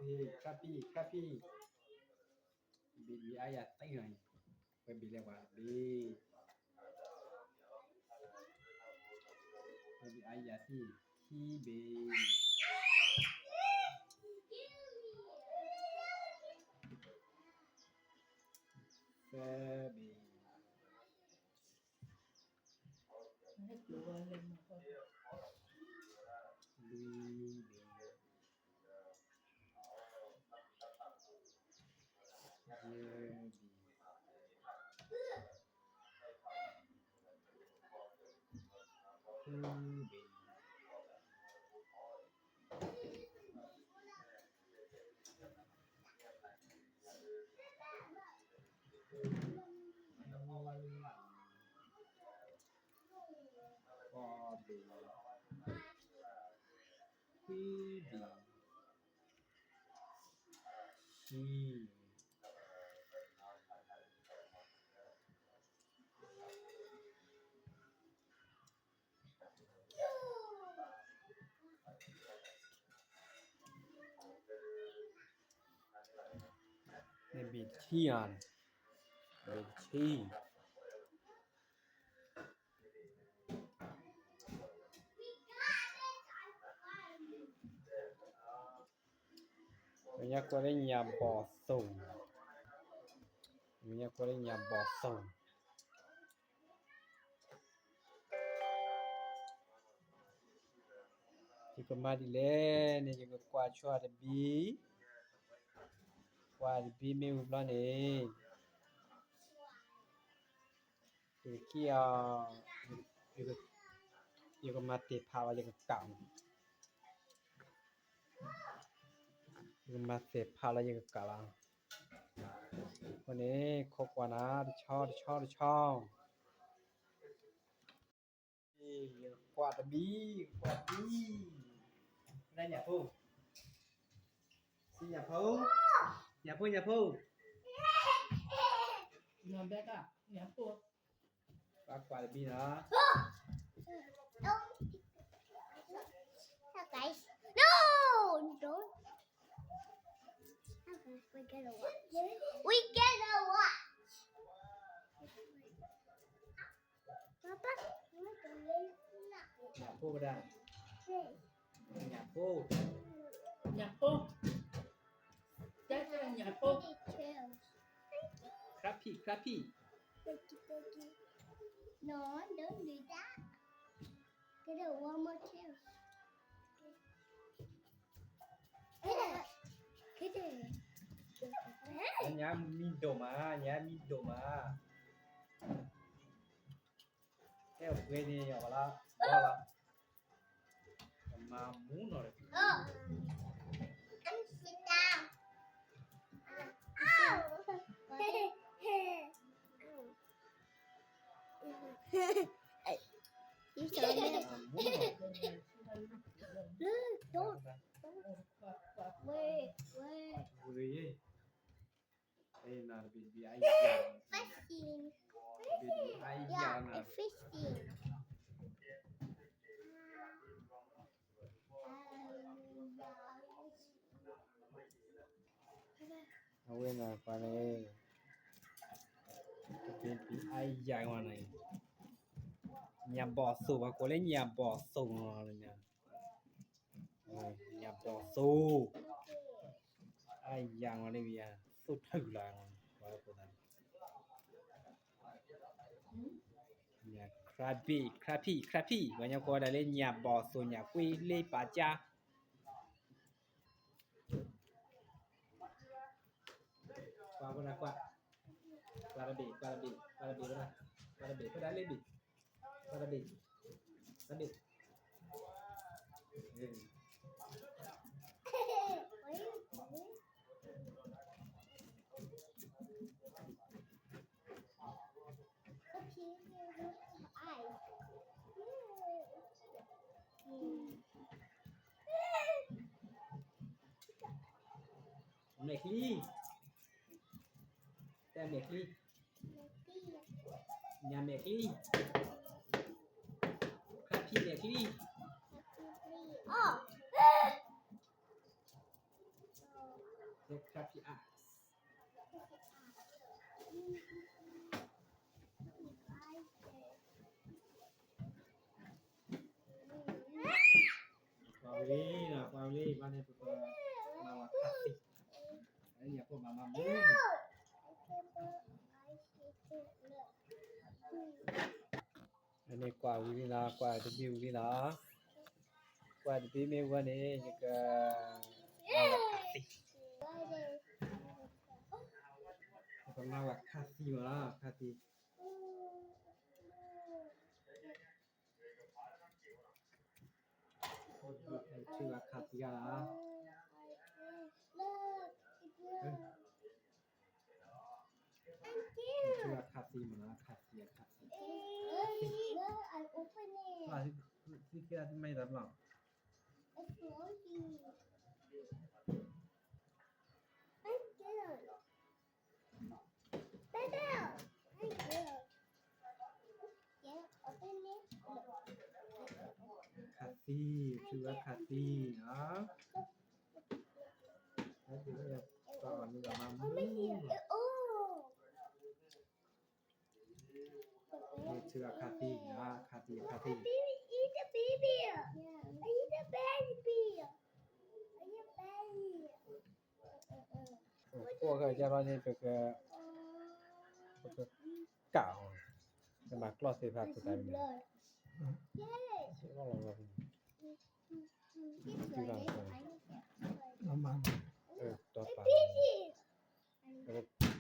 ခရၣ်ဖံၣ် ခရၣ်ဖံၣ်, ဘ့ၣ်ဒံးအါယၤသံလီၤ, ပှဲၤဘ့ၣ်လဲၣ်ပှၤတဘ့ၣ်, ပှဲၤဘ့ၣ်အါယၤသံ, ခံဘ့ၣ်, သၢဘ့ၣ်, လွံၢ်ဘ့ၣ်, ယဲၢ်ဘ့ၣ်, ဃုဘ့ၣ်, ဃိးဘ့ၣ်, ခွံဘ့ၣ်, ဆံ ဘ့ၣ်တဆံ, ဘ့ၣ်တဆံ, ပညါကွၢ်လၢညၣ်ဘီၣ်သိၣ်, ပညါကွၢ်လၢညၣ်ဘီၣ်သိၣ်, ယကမၤဒ်လဲၣ်န့ၣ် ယကကွၢ်ဆိတဘ့ၣ်, ကွၢ်တဘ့ၣ်မ့ၢ်ဝံၤဘျီန့ၣ် ယကက့ၤအီၤ, ယကမၤသ့ၣ်ဖးလီၤယကကး, ယကမၤသ့ၣ်ဖးလီၤယကကးလီၤ, အဃိန့ၣ် ခိးကွၢ်နၤ တဆီတဆီတဆီ ယကွၢ်တဘံၣ်, ကွၢ်တဘံၣ်, ညၣ်ဖိ, ညၣ်ဖိ, ညၣ်ဖိ, ညၣ်ဖိ, ညၣ်ဖိ, ပကွၢ်တဘံၣ်နီၤ, guys, no, don't, we gotta watch, we gotta watch. Papa, ညၣ်ဖိကဒၣ်, ညၣ်ဖိ, ညၣ်ဖိ, ညၣ်ဖိ, ခရၣ်ဖံၣ်, ခရၣ်ဖံၣ်, no, don't do that, get a one more too. ညၣ်မံဒိၣ်မး, ညၣ်မံဒိၣ်မး, ဟဲပှဲၤန့ၣ်ယီၤဘၣ်လၢ, ဘၣ်လၢ, မၤမူနီၤ, wait, wait. Fishing. Yeah, it's fishing. အဝဲန့ၣ်ပှၤန့ၣ်, အယၤဝဲန့ၣ်, ညၣ်ဘီၣ်သိၣ်, ပှၤကိးလၢညၣ်ဘီၣ်သိၣ်နီၤ, ညၣ်ဘီၣ်သိၣ်, အယၤဝဲန့ၣ်, သိၣ်ထုးလီၤ, ပှၤကိးသး, ညၣ် crappie, crappie, crappie, ပှၤကညီကိးဒၣ်လၢညၣ်ဘီၣ်သိၣ်, ညၣ်ကွ့လ့ပာ်ကၠါ, ကွၢ်, ကွၢ်, ကွၢ်တဘ့ၣ်, ကွၢ်တဘ့ၣ်, ကွၢ်တဘ့ၣ်, ကွၢ်တဘ့ၣ်, ကွၢ်တဘ့ၣ်, ကွၢ်တဘ့ၣ်, ကွၢ်တဘ့ၣ်, မဲာ်ချံ, တဲမဲာ်ချံ, ညၣ်မဲာ်ချံ, ခရၣ်ဖံၣ်မဲာ်ချံ, အီၣ်, အီၣ်, Look, clap your eyes. ကွၢ်ဝံၤလံနီၤ, ကွၢ်ဝံၤလံ, ဘၣ်န့ၣ်ပကမၤဝဲခါသံ, အံၤညါဖိမၤမၤမူ အန့ၣ်ကွၢ်ဝံၤလံနီၤ, ကွၢ်တဘ့ၣ်ဝံၤလံနီၤ, ကွၢ်တဘ့ၣ်မ့ၢ်ဝံၤန့ၣ် ယကမၤဝဲခါသံ, ယကမၤဝဲခါသံမးနီၤ, ခါသံ. ထုဂၤခါသံဂၤလီၤ, ထုဂၤခါသံမးနီၤ, ခါသံ, ခါသံ, သံခဲလၢာ်သံမ့ၢ်တၢ်ဘျီ ခါသံ, ထုဂၤခါသံနီၤ, ပှၤအီၤန့ၣ်မၤမူ ထုဂၤခါသံနီၤ, ခါသံ, ခါသံ. ဃိးဂၤယါဘျီန့ၣ် ပက, ပကကၣ်အီၤ, ပမၤကျီၢ်သ့ၣ်တဖၣ်သတးန့ၣ်, လီၤလီၤလီၤ, ဒီးပာ်,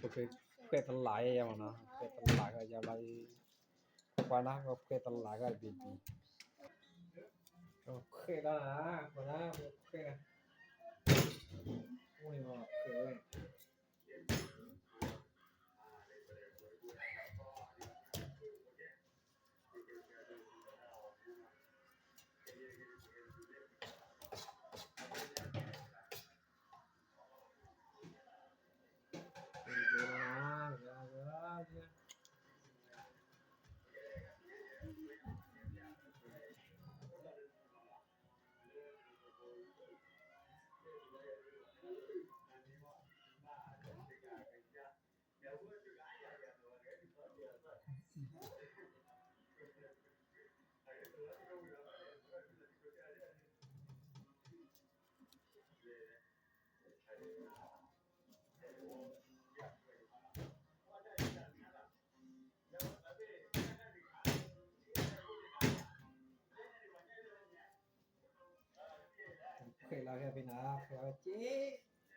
ပကခွဲးတလးယါမးနီၤ, ခွဲးတလးဂၤယါဘျီ, ပှၤနၤ ပခွဲးတလးဂၤတဘ့ၣ်ဘ့ၣ်, ပခွဲးလီၤ, ပခွဲးလီၤ, အိၣ်န့ၣ်မးခွဲးဝဲ ခွဲးလီၤဖဲဖဲန့ၣ်, ခွဲးလီၤ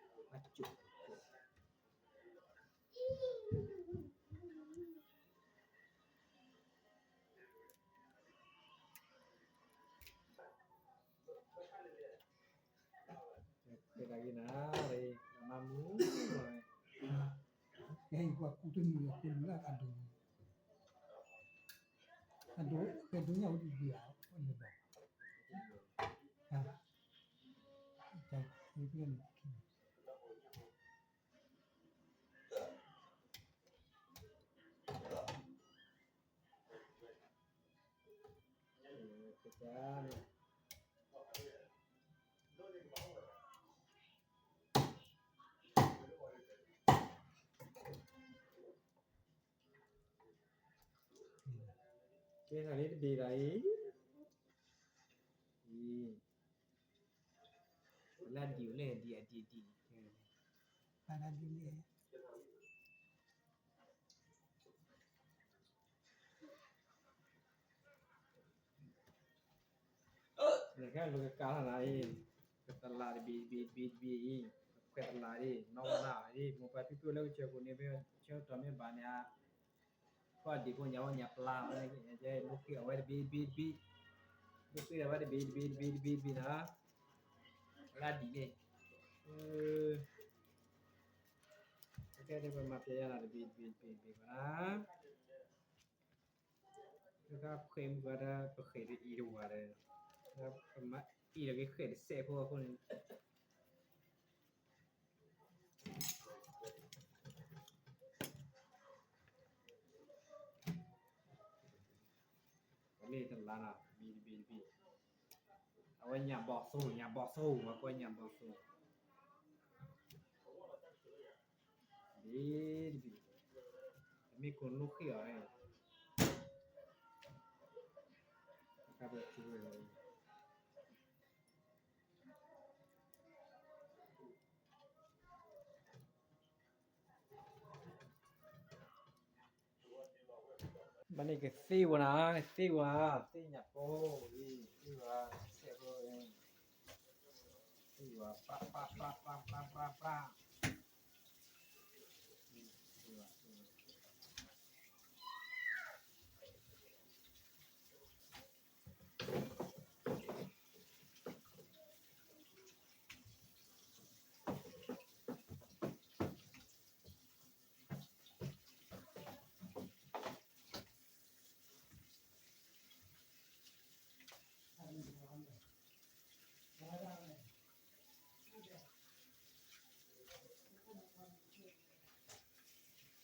ဝဲက့ၤ, အကၠိၣ် ခွဲးလီၤက့ၤနၤ, မၤမူ, ဟဲကွၢ်ကူတနံၤလၢအဒိၣ်, အဒိၣ်, ကဲဒိၣ်ညါဝဲဒ်ဒ်ဧါ, လၢဘၣ်, ကဲထီၣ်လၢတဘ့ၣ်ဒီးအံၤ, အံၤ, လၢဒံၣ်အိၣ်လဲၣ် ဒံၣ်အဒံၣ်အဒံၣ်န့ၣ်, လၢဒံၣ်လဲၣ် နကဲလၢကကါလီၤနၤအံၤ, ကတလးတဘ့ၣ်တဘ့ၣ်တဘ့ၣ်တဘ့ၣ်အံၤ, ကခွဲးတလးဒ်, နီၢ်ဝဲဒၣ်အံၤ, မိၢ်ပၢ်ဖံဖုလၢကစၢၢ်ခိၣ်န့ၣ် ဖဲဆၢကတီၢ်မ့ၢ်ဘၣ်န့ၣ်ဧါ, ဖီၣ်ဒံးဖိညၣ်ဝဲညၣ်ပျၢ်ဝဲ, မ့ၢ်ဃ့အဝဲတဘ့ၣ်တဘ့ၣ်တဘ့ၣ်, မ့ၢ်ဃ့အဝဲတဘ့ၣ်တဘ့ၣ်တဘ့ၣ်တဘ့ၣ်တဘ့ၣ်နီၤ, လၢဒ်န့ၣ်, ကဲပမၤပျဲယါလီၤတဘ့ၣ်တဘ့ၣ်တဘ့ၣ်တဘ့ၣ်ဘၣ်နီၤ. တခါခွဲးမုၢ်ဂၤဒီး ပဃဲးတအံၤတဝၤဒီး, ပမၤအံၤဒီးက့ၤဃဲးတစဲးဖိအဃိန့ၣ်, ပလ့ၢ်တလါနီၤ, တဘ့ၣ်တဘ့ၣ်တဘ့ၣ်, အဝဲညၣ်ဘီၣ်သိ, ညၣ်ဘီၣ်သိ, ပှၤကွဲးညၣ်ဘီၣ်သိ. တဘ့ၣ်တဘ့ၣ်, တမ့ၢ်ကိးနီၣ်ဃ့ၣ်အီၤန့ၣ်, တၢ်ဘၣ်ထံဝဲလီၤ. ဘၣ်န့ၣ်ကသ့ၣ်ဝဲနၤ, ကသ့ၣ်ဝဲ, သ့ၣ်ညၣ်ပိ, သ့ၣ်ဝဲ, သ့ၣ်ဝဲ, ပျၢ်ပျၢ်ပျၢ်ပျၢ်ပျၢ်ပျၢ်, သ့ၣ်ဝဲ, သ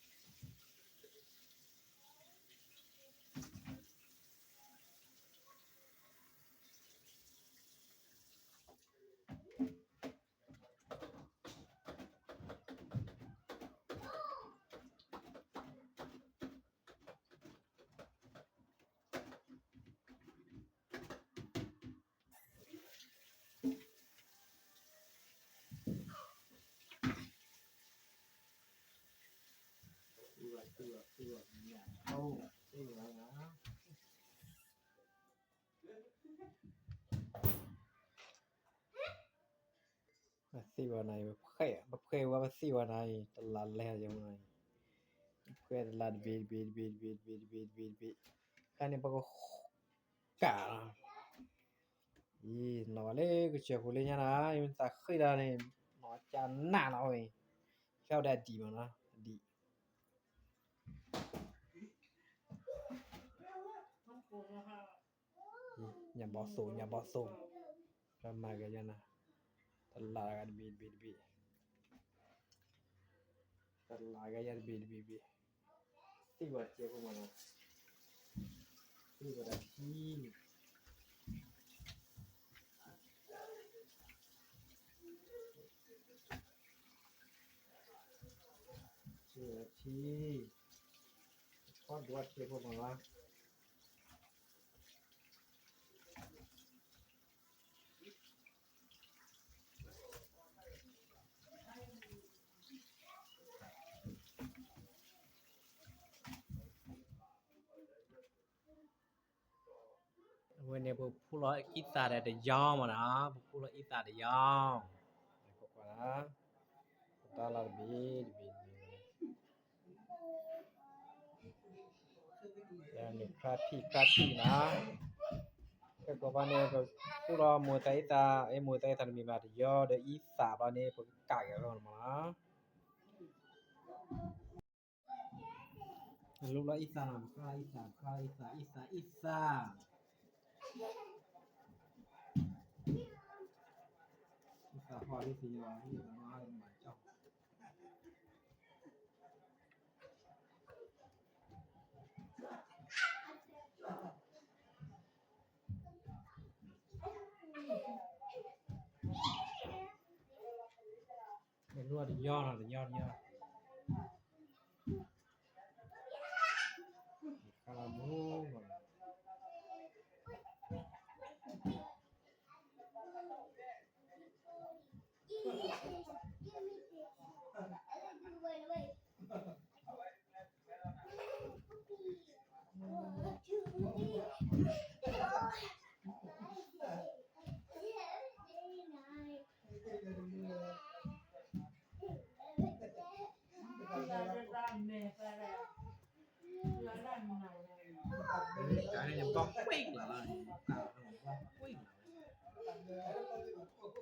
့ၣ်ဝဲ. ပသ့ၣ်ဝဲနၤအံၤ, ပဖှဲး, ပဖှဲးဝဲ ပသ့ၣ်ဝဲနၤအံၤ, တလးလဲၢ်ယဲၢ်မနၤအံၤ, ပဖှဲးတလးတဘ့ၣ်တဘ့ၣ်တဘ့ၣ်တဘ့ၣ်တဘ့ၣ်တဘ့ၣ်တဘ့ၣ်တဘ့ၣ်, ခါန့ၣ် ပကကးလီၤ, အံၤ နီၢ်ဝဲလၢကစၢၢ်ပူၤလၢညါနၤ, ယမ့ၢ်သးဃ့ၢ်ဒၣ်န့ၣ်, နီၢ်ကနၣ်လီၤဝဲအံၤ, ဖဲဝဲဒၣ်အဒံးမးနီၤ, အဒံး ညၣ်ဘီသိၣ်, ညၣ်ဘီသိၣ်, ပမၤကယၤနၤ, တလးဂၤတဘ့ၣ်တဘ့ၣ်တဘ့ၣ်, တလးဂၤယၤတဘ့ၣ်တဘ့ၣ်တဘ့ၣ်, သ့ၣ်ဝဲစဲးဖိမးနီၤ, သ့ၣ်ဝဲဒၣ်ထံ ထံ, ထီၣ်ဒွးထံဖိမးလီၤ. အဝဲန့ၣ် ပဖှူလီၤအံသၣ်ဒီးတယီမးနီၤ, ပဖှူလီၤအံသၣ်တယီ, ကွၢ်ကွၢ်, တၢ်လီၤတဘ့ၣ်တဘ့ၣ်တဘ့ၣ်, န့ၣ် ခရၣ်ထံၣ် ခရၣ်ထံၣ်နၤ, ခဲကိးဘၣ်န့ၣ် ပဖှူလီၤမိၢ်သးအံသၣ်, အ့ မိၢ်သးအံသၣ်တမံၤဘၣ်တယီဒီးအံသၣ်ဘျီန့ၣ် ပကကးက့ၤအဂီၢ်မးနီၤ. လူလီၤအံသၣ်နီၤ, ပဃၣ်လီၤအံသၣ်, ပဃၣ်လီၤအံသၣ်, အံသၣ်, အံသၣ်, အံသၣ်ဖီလံသ့ၣ်ညါ, အံသၣ်မၤဟါလၢမၤကၠီ, လူတယီနီၤ, တယီတယီ, ခါလီၤမူ, တၢ်န့ၣ်ဘီၣ်ကွံာ်လီၤ, ဘီၣ်ကွံာ်လီၤ.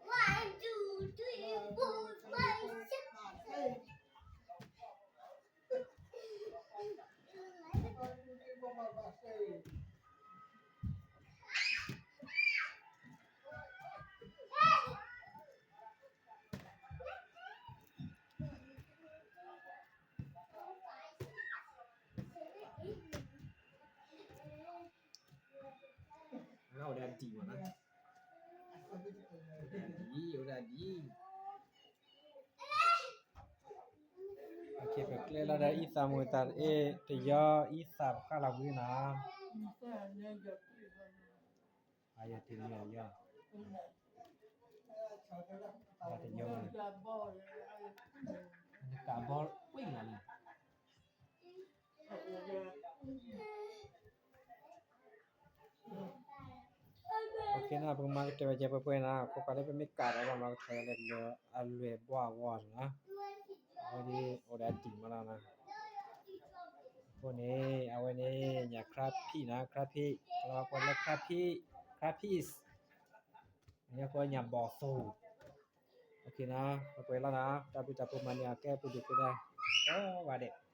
One, two, three, four, five, six, seven. အဝဲဒၣ်ဒံးမးနီၤ. ဒ် အိၣ်ဒၣ်ဒ် ပကျဲလီၤဒီးအံသၣ်မုၢ်သၣ်တအဲၣ်တယီ အံသၣ်ပဃၣ်လီၤဝံၤနီၤ, အယတမံၤယီ, တယီ, နကးဘီကွံာ်နၤန့ၣ် ပက့ၤနီၤ ပကမၤကတၢၢ်ဝဲကဲပှဲၤပှဲၤနီၤ, ခိးဃာ်လၢပမ့ၢ်ကးဒီးဘၣ်မၤကတၢၢ်လၢကလၢအလွဲၢ်ဘီအဂီၢ်နီၤ, အဝဲဒ်အိၣ်ဒီးအတံၢ်မးလီၤနီၤ, အဃိန့ၣ် အဝဲန့ၣ် ညၣ်ခရါဖံးနီၤ, ခရါဖံး, ကလီၤဝါကွဲးလၢခရါဖံး, ခရါဖံး, ညၣ်ဘီၣ်သိၣ်, ပက့ၤနီၤ ပှဲၤပှဲၤလီၤနီၤ, တၢ်ဘျုးတၢ်ဖှိၣ်မၤန့ၢ်အကဲပူၤဒုးကဲဒၣ်, ကိးဂၤဒဲး